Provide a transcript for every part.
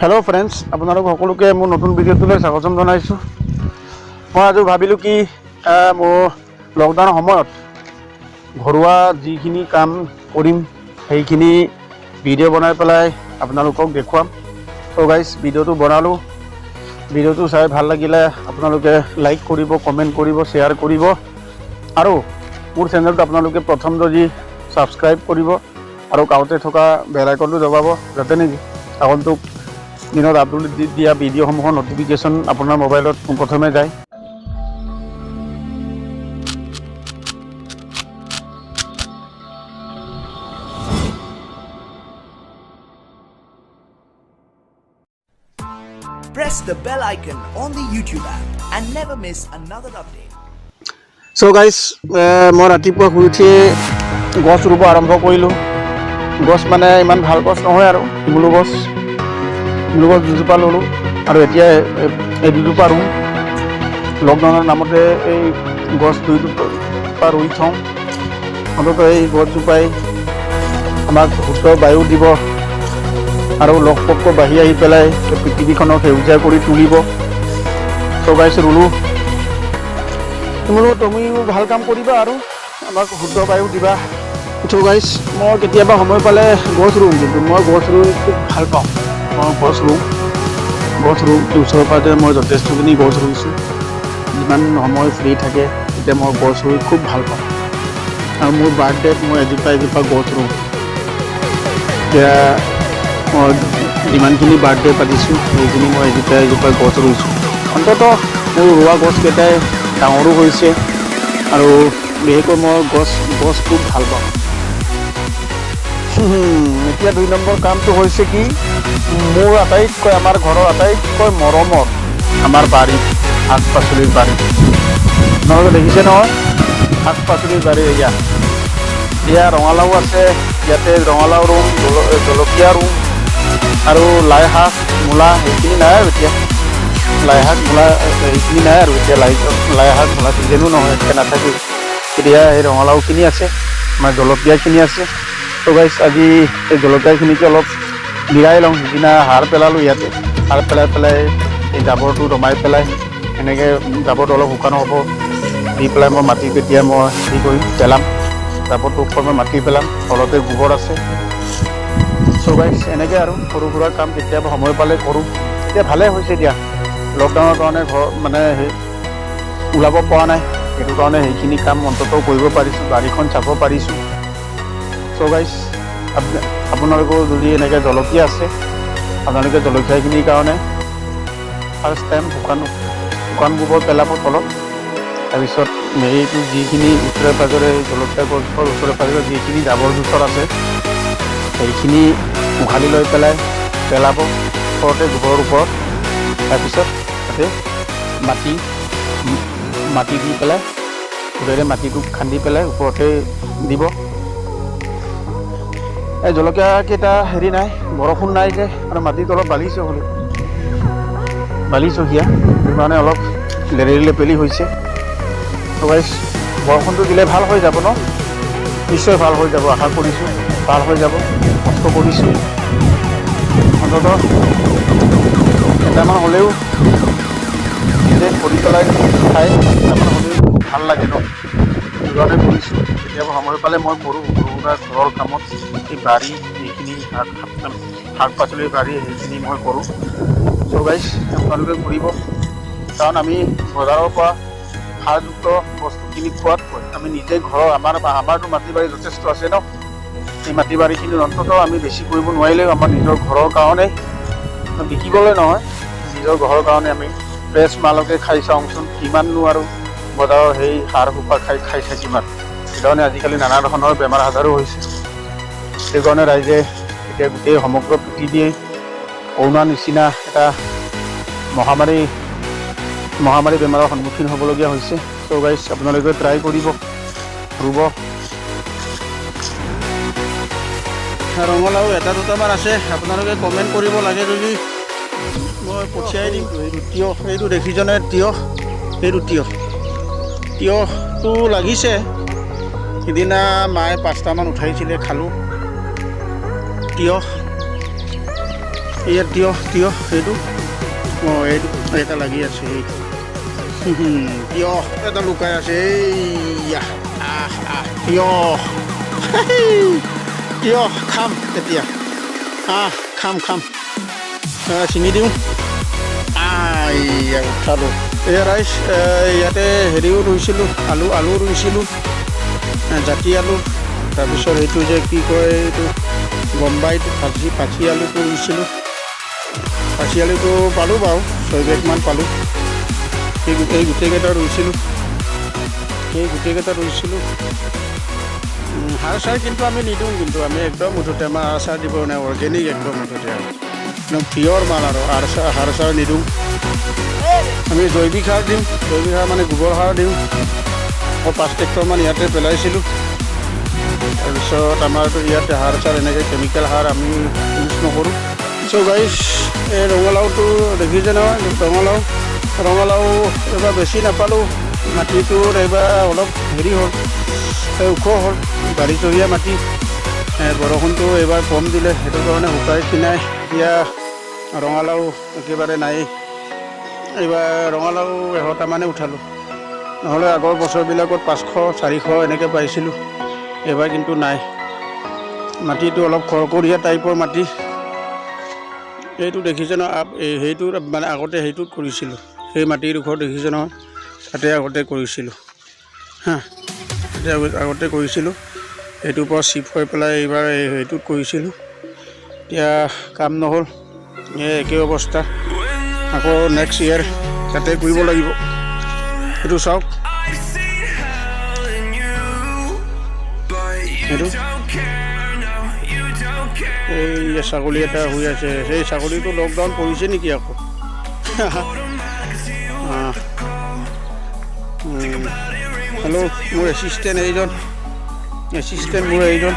Hello' friends, আপোনালোক সকলোকে মোৰ নতুন ভিডিঅ'টোলৈ স্বাগতম জনাইছোঁ। মই আজি ভাবিলোঁ কি মোৰ লকডাউনৰ সময়ত ঘৰুৱা যিখিনি কাম কৰিম সেইখিনি ভিডিঅ' বনাই পেলাই আপোনালোকক দেখুৱাম। চ' গাইজ, ভিডিঅ'টো বনালোঁ। ভিডিঅ'টো চাই ভাল লাগিলে আপোনালোকে লাইক কৰিব, কমেণ্ট কৰিব, শ্বেয়াৰ কৰিব আৰু মোৰ চেনেলটো আপোনালোকে প্ৰথম যদি ছাবস্ক্ৰাইব কৰিব আৰু কাষতে থকা বেল আইকনটো দবাব, যাতে নেকি আগন্তুক দিনত আপলোড দিয়া ভিডিঅ'সমূহৰ ন'টিফিকেশ্যন আপোনাৰ মোবাইলত পোনপ্ৰথমে যায়। Press the bell icon on the YouTube app and never miss another update. So guys, মই ৰাতিপুৱা শুই উঠিয়ে গছ ৰুব আৰম্ভ কৰিলোঁ। গছ মানে ইমান ভাল গছ নহয় আৰু শিমলু গছ, শিমলু গছ দুজোপা ল'লোঁ আৰু এতিয়া এই দুজোপা ৰুওঁ। লকডাউনৰ নামতে এই গছ দুজোপা ৰুই থওঁ। অন্ততঃ এই গছজোপাই আমাক শুদ্ধ বায়ু দিব আৰু লগ পক্ষ বাঢ়ি আহি পেলাই এই পৃথিৱীখনক সেউজীয়া কৰি তুলিব। চ' গাইজ, ৰুলোঁ। বোলো তুমিও ভাল কাম কৰিবা আৰু আমাক শুদ্ধ বায়ু দিবা। চ' গাইজ, মই কেতিয়াবা সময় পালে গছ ৰুওঁ, কিন্তু মই গছ ৰুই খুব ভাল পাওঁ। মই গছ ৰুওঁ, গছ ৰুওঁ। ওচৰে পাঁজৰে মই যথেষ্টখিনি গছ ৰুইছোঁ। যিমান সময় ফ্ৰী থাকে তেতিয়া মই গছ ৰুই খুব ভাল পাওঁ আৰু মোৰ বাৰ্থডেত মই এজোপা এজোপা গছ ৰুওঁ। এতিয়া মই যিমানখিনি বাৰ্থডে পাতিছোঁ সেইখিনি মই এজোপা এজোপা গছ ৰুইছোঁ। অন্ততঃ মোৰ ৰোৱা গছকেইটাই ডাঙৰো হৈছে আৰু বিশেষকৈ মই গছ খুব ভাল পাওঁ। এতিয়া 2 নম্বৰ কামটো হৈছে কি, মোৰ আটাইতকৈ আমাৰ ঘৰৰ আটাইতকৈ মৰমৰ আমাৰ বাৰী, শাক পাচলিৰ বাৰী। আপোনালোকে দেখিছে নহয়, শাক পাচলিৰ বাৰী। এয়া ৰঙালাও আছে, ইয়াতে ৰঙালাও ৰুম, জলকীয়া ৰুম আৰু লাই শাক, মূলা সেইখিনি নাই আৰু এতিয়া লাই শাক মূলা সেইখিনি নাই আৰু এতিয়া লাই শাক মূলা চিজনো নহয়, এতিয়া নাথাকে। এতিয়া এই ৰঙালাওখিনি আছে, আমাৰ জলকীয়াখিনি আছে। ত' গাইজ, আজি এই জলকীয়াখিনিকে অলপ মিলাই লওঁ। সিদিনা সাৰ পেলালোঁ ইয়াতে, সাৰ পেলাই পেলাই এই জাবৰটো দমাই পেলাই এনেকৈ জাবৰটো অলপ শুকান হ'ব দি পেলাই মই মাটি তেতিয়া মই হেৰি কৰিম, পেলাম জাবৰটোৰ ওপৰত মই মাটি পেলাম, তলতে গোবৰ আছে। চ' গাইজ, এনেকৈ আৰু সৰু সুৰা কাম কেতিয়াবা সময় পালে কৰোঁ। এতিয়া ভালেই হৈছে দিয়া, লকডাউনৰ কাৰণে ঘৰ মানে সেই ওলাব পৰা নাই, সেইটো কাৰণে সেইখিনি কাম অন্ততঃ কৰিব পাৰিছোঁ, বাৰীখন চাব পাৰিছোঁ। চ' গাইজ, আপোনালোকৰ যদি এনেকৈ জলকীয়া আছে, আপোনালোকে জলকীয়াখিনিৰ কাৰণে ফাৰ্ষ্ট টাইম শুকান গোবৰ পেলাব তলত। তাৰপিছত এইটো যিখিনি ওচৰে পাঁজৰে জলকীয়া গছৰ ওচৰে পাঁজৰে যিখিনি জাবৰ জোঁথৰ আছে সেইখিনি উঘালি লৈ পেলাই পেলাব ওপৰতে গোবৰৰ ওপৰত। তাৰপিছত তাতে মাটি দি পেলাই গোটেই মাটিটো খান্দি পেলাই ওপৰতে দিব। এই জলকীয়া কেইটা হেৰি নাই, বৰষুণ নাই যে, আৰু মাটিত অলপ বালিছে হ'লেও বালিচহীয়া, সেইটো কাৰণে অলপ লেৰেলি লেপেলি হৈছে। ত' গাইজ, বৰষুণটো দিলে ভাল হৈ যাব ন? নিশ্চয় ভাল হৈ যাব, আশা কৰিছোঁ ভাল হৈ যাব। কষ্ট কৰিছোঁ, অন্ততঃ কেইটামান হ'লেও নিজে কৰি পেলাই খাই কেইটামান হ'লেও ভাল লাগে ন, সেইটো কাৰণে কৰিছোঁ। কেতিয়াবা সময় পালে মই কৰোঁ সৰু সুৰা ঘৰৰ কামত। এই বাৰী এইখিনি শাক পাচলিৰ বাৰী সেইখিনি মই কৰোঁ। চ' গাইজ, আপোনালোকে কৰিব, কাৰণ আমি বজাৰৰ পৰা সাৰযুক্ত বস্তু কিনি খোৱাতকৈ আমি নিজে ঘৰৰ আমাৰতো মাটি বাৰী যথেষ্ট আছে ন, সেই মাটি বাৰীখিনি অন্ততঃ আমি বেছি কৰিব নোৱাৰিলেও আমাৰ নিজৰ ঘৰৰ কাৰণে, বিকিবলৈ নহয়, নিজৰ ঘৰৰ কাৰণে আমি ফ্ৰেছ মালকে খাই চাওঁচোন, কিমাননো আৰু বজাৰৰ সেই সাৰ সোপা খাই থাকিম আৰু। সেইকাৰণে আজিকালি নানা ধৰণৰ বেমাৰ আজাৰো হৈছে। সেইকাৰণে ৰাইজে এতিয়া গোটেই সমগ্ৰ পৃথিৱীয়ে কৰোণাৰ নিচিনা এটা মহামাৰী বেমাৰৰ সন্মুখীন হ'বলগীয়া হৈছে। চ' গাইজ, আপোনালোকে ট্ৰাই কৰিব, ৰুব। ৰঙালাও এটা দুটামান আছে, আপোনালোকে কমেণ্ট কৰিব লাগে যদি মই পঠিয়াই দিম। এইটো তিয়হ, এইটো দেখিছেনে তিয়হ? এইটো তিয়হ, তিয়হটো লাগিছে। সিদিনা মায়ে 5টামান উঠাইছিলে, খালোঁ তিয়হ। ইয়াত তিয়হ, তিয়হ সেইটো, অঁ এইটো এটা লাগি আছে। এই তিয়হ এটা লুকাই আছে। এইয়া আহ আহ, তিয়হ, তিয়হ খাম এতিয়া। আহ, খাম খাম, ছিঙি দিওঁ। আইয়া, উঠালোঁ। এয়া ৰাইজ, ইয়াতে হেৰিও ৰুইছিলোঁ, আলু, আলু ৰুইছিলোঁ, জাতি আলু। তাৰপিছত এইটো যে কি কয়, এইটো বম্বাইটো ভাজি ভাজি আলুটো ৰুইছিলোঁ। ভাজি আলুটো পালোঁ বাৰু, 6 বেগমান পালোঁ। এই গোটেইকেইটা ৰুইছিলোঁ, এই গোটেইকেইটা ৰুইছিলোঁ। সাৰ চাৰ কিন্তু আমি নিদিওঁ, কিন্তু আমি একদম মুঠতে আমাৰ সাৰ চাৰ দিব নাই, অৰ্গেনিক একদম মুঠতে আৰু একদম পিয়ৰ মাল আৰু সাৰ চাৰ নিদিওঁ আমি, জৈৱিক সাৰ দিওঁ। জৈৱিক সাৰ মানে গোবৰ সাৰ দিওঁ। মই 5 ট্ৰেক্টৰমান ইয়াতে পেলাইছিলোঁ। তাৰপিছত আমাৰতো ইয়াতে সাৰ চাৰ এনেকৈ কেমিকেল সাৰ আমি ইউজ নকৰোঁ। চ' গাইজ, এই ৰঙালাওটো দেখিছে নহয়? ৰঙালাও, ৰঙালাও এইবাৰ বেছি নাপালোঁ। মাটিটোত এইবাৰ অলপ হেৰি হ'ল, এই ওখ হ'ল, বালিচহীয়া মাটি। বৰষুণটো এইবাৰ কম দিলে, সেইটো কাৰণে শুকাই ক্ষীণাই এতিয়া ৰঙালাও একেবাৰে নাই। এইবাৰ ৰঙালাও 100টামানে উঠালোঁ, নহ'লে আগৰ বছৰবিলাকত 500, 400 এনেকৈ পাইছিলোঁ। এইবাৰ কিন্তু নাই। মাটিটো অলপ খৰখৰীয়া টাইপৰ মাটি। এইটো দেখিছে নহয় এই সেইটো মানে আগতে সেইটোত কৰিছিলোঁ, সেই মাটিডোখৰ দেখিছে নহয়? তাতে আগতে কৰিছিলোঁ। হা, তাতে আগতে কৰিছিলোঁ। সেইটোৰ পৰা চিফ্ট হৈ পেলাই এইবাৰ সেইটোত কৰিছিলোঁ। এতিয়া কাম নহ'ল, এই একেই অৱস্থা। আকৌ নেক্সট ইয়েৰ তাতে কৰিব লাগিব। সেইটো চাওক। I've seen hell in you, but you সেইটো don't care, no, you don't care. এই ছাগলী এটা শুই আছে। সেই ছাগলীটো লকডাউন পৰিছে নেকি আকৌ? অঁ। হেল্ল', মোৰ এছিষ্টেণ্ট এইজন, এছিষ্টেণ্ট মোৰ এইজন,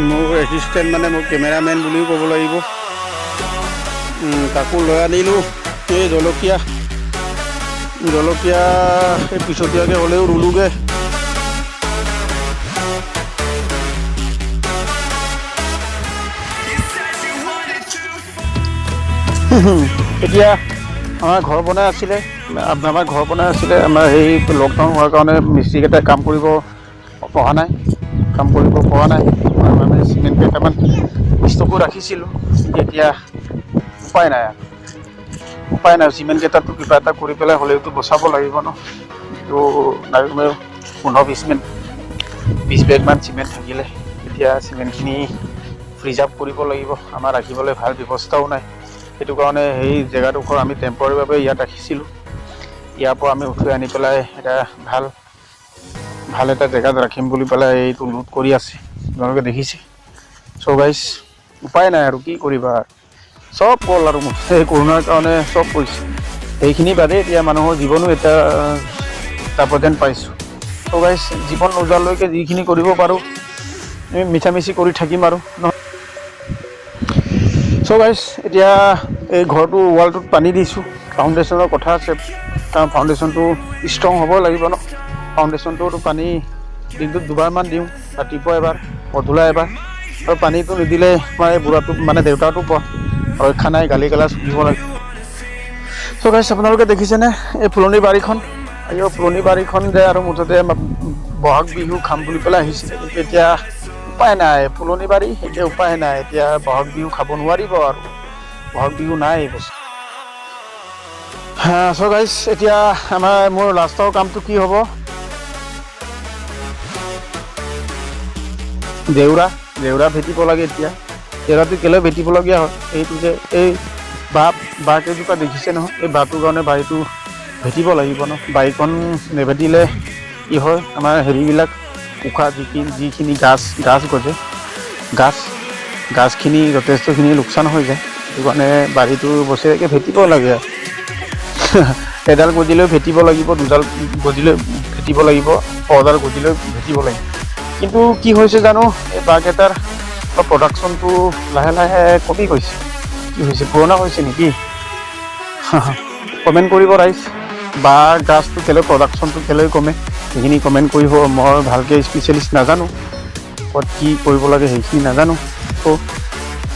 মোৰ এছিষ্টেণ্ট মানে মোৰ কেমেৰামেন বুলিও ক'ব লাগিব। তাকো লৈ আনিলোঁ। এই জলকীয়া, জলকীয়া এই পিছতীয়াকৈ হ'লেও ৰুলোগৈ। You said you wanted to এতিয়া আমাৰ ঘৰ বনাই আছিলে, আমাৰ ঘৰ বনাই আছিলে। আমাৰ সেই লকডাউন হোৱাৰ কাৰণে মিস্ত্ৰীকেইটাই কাম কৰিব পৰা নাই, কাম কৰিব পৰা নাই। আৰু আমি চিমেণ্ট কেইটামান ষ্টকো ৰাখিছিলোঁ। এতিয়া উপায় নাই আৰু, উপায় নাই। চিমেণ্ট কেইটাতো কিবা এটা কৰি পেলাই হ'লেওতো বচাব লাগিব ন? তো নাই কমেও 15 20 মেন 20 বেগমান চিমেণ্ট থাকিলে, এতিয়া চিমেণ্টখিনি প্ৰিজাৰ্ভ কৰিব লাগিব। আমাৰ ৰাখিবলৈ ভাল ব্যৱস্থাও নাই। সেইটো কাৰণে সেই জেগাডোখৰ আমি টেম্পৰাৰীভাৱে ইয়াত ৰাখিছিলোঁ। ইয়াৰ পৰা আমি উঠুৱাই আনি পেলাই এটা ভাল ভাল এটা জেগাত ৰাখিম বুলি পেলাই এইটো লোড কৰি আছে, আপোনালোকে দেখিছে। চ' গাইজ, উপায় নাই আৰু, কি কৰিবা আৰু, চব গ'ল আৰু সেই কৰোণাৰ কাৰণে চব কৰিছে। সেইখিনি বাদেই এতিয়া মানুহৰ জীৱনো এতিয়া যাব যেন পাইছোঁ। চ' গাইজ, জীৱন নোযোৱালৈকে যিখিনি কৰিব পাৰোঁ আমি মিছামিছি কৰি থাকিম আৰু ন। চ' গাইজ, এতিয়া এই ঘৰটো ৱালটোত পানী দিছোঁ। ফাউণ্ডেশ্যনৰ কথা আছে, কাৰণ ফাউণ্ডেশ্যনটো ষ্ট্ৰং হ'ব লাগিব ন? ফাউণ্ডেশ্যনটোতো পানী দিনটোত দুবাৰমান দিওঁ, ৰাতিপুৱা এবাৰ, গধূলা এবাৰ। আৰু পানীটো নিদিলে মানে বুঢ়াটো মানে দেউতাটো ৰক্ষা নাই, গালি গালাজ শুনিব লাগে। চ' গাইজ, আপোনালোকে দেখিছেনে এই ফুলনি বাৰীখন? এই ফুলনি বাৰীখন যে আৰু মুঠতে বহাগ বিহু খাম বুলি পেলাই আহিছিলে, কিন্তু এতিয়া উপায় নাই। ফুলনি বাৰী এতিয়া উপায় নাই, এতিয়া বহাগ বিহু খাব নোৱাৰিব আৰু বহাগ বিহু নাই এই বছৰ। চ' গাইজ, এতিয়া আমাৰ মোৰ লাষ্টৰ কামটো কি হ'ব? জেওৰা, জেওৰা ভেটিব লাগে। এতিয়া জেওৰাটো কেলৈ ভেটিবলগীয়া হয়? এইটো যে এই বাঁহ, বাঁহ কেইজোপা দেখিছে নহয়? এই বাঁহটোৰ কাৰণে বাৰীটো ভেটিব লাগিব ন? বাৰীখন নেভেটিলে কি হয়, আমাৰ হেৰিবিলাক উশাহ যিখিনি যিখিনি গাছ গাছ গজে, গাছখিনি যথেষ্টখিনি লোকচান হৈ যায়। সেইটো কাৰণে বাৰীটো বছৰেকে ভেটিব লাগে আৰু। এডাল গজিলেও ভেটিব লাগিব, দুডাল গজিলেও ভেটিব লাগিব, ছডাল গজিলেও ভেটিব লাগিব। কিন্তু কি হৈছে জানো, এই বাঁহকেইটাৰ প্ৰডাকশ্যনটো লাহে লাহে কমি গৈছে। কি হৈছে, পুৰণা হৈছে নেকি? কমেণ্ট কৰিব ৰাইজ, বাঁহ গাছটো কেলৈ প্ৰডাকশ্যনটো কেলৈ কমে, সেইখিনি কমেণ্ট কৰিব। মই ভালকৈ স্পেচিয়েলিষ্ট নাজানো, ক'ত কি কৰিব লাগে সেইখিনি নাজানো। ত'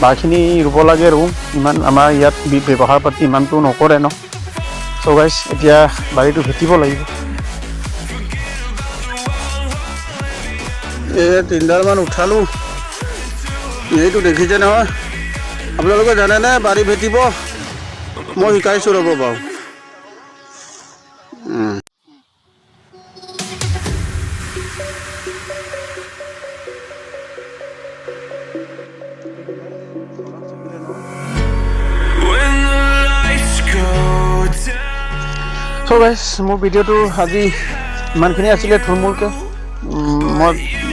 বাঁহখিনি ৰুব লাগে, ৰুওঁ। ইমান আমাৰ ইয়াত ব্যৱহাৰ পাতি ইমানটো নকৰে ন। চ' গাইজ, এতিয়া বাৰীটো ভেটিব লাগিব। এই তিনিডালমান উঠালোঁ। এইটো দেখিছে নহয় আপোনালোকে? জানেনে বাৰী ভেটিব? মই শিকাইছোঁ, ৰ'ব বাৰু। When the lights go down. So' guys, মোৰ ভিডিঅ'টো আজি ইমানখিনি আছিলে থুলমূলকৈ। মই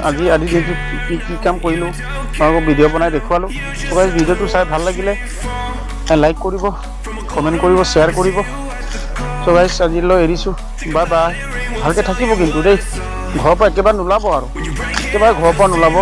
আজি আজি দিনটোত কি কি কাম কৰিলোঁ, আপোনালোকক ভিডিঅ' বনাই দেখুৱালোঁ। চ' গাইজ, ভিডিঅ'টো চাই ভাল লাগিলে লাইক কৰিব, কমেণ্ট কৰিব, শ্বেয়াৰ কৰিব। চ' গাইজ, আজিলৈ এৰিছোঁ। Bye bye. ভালকৈ থাকিব কিন্তু দেই। ঘৰৰ পৰা একেবাৰে নোলাব আৰু একেবাৰে ঘৰৰ পৰা নোলাব।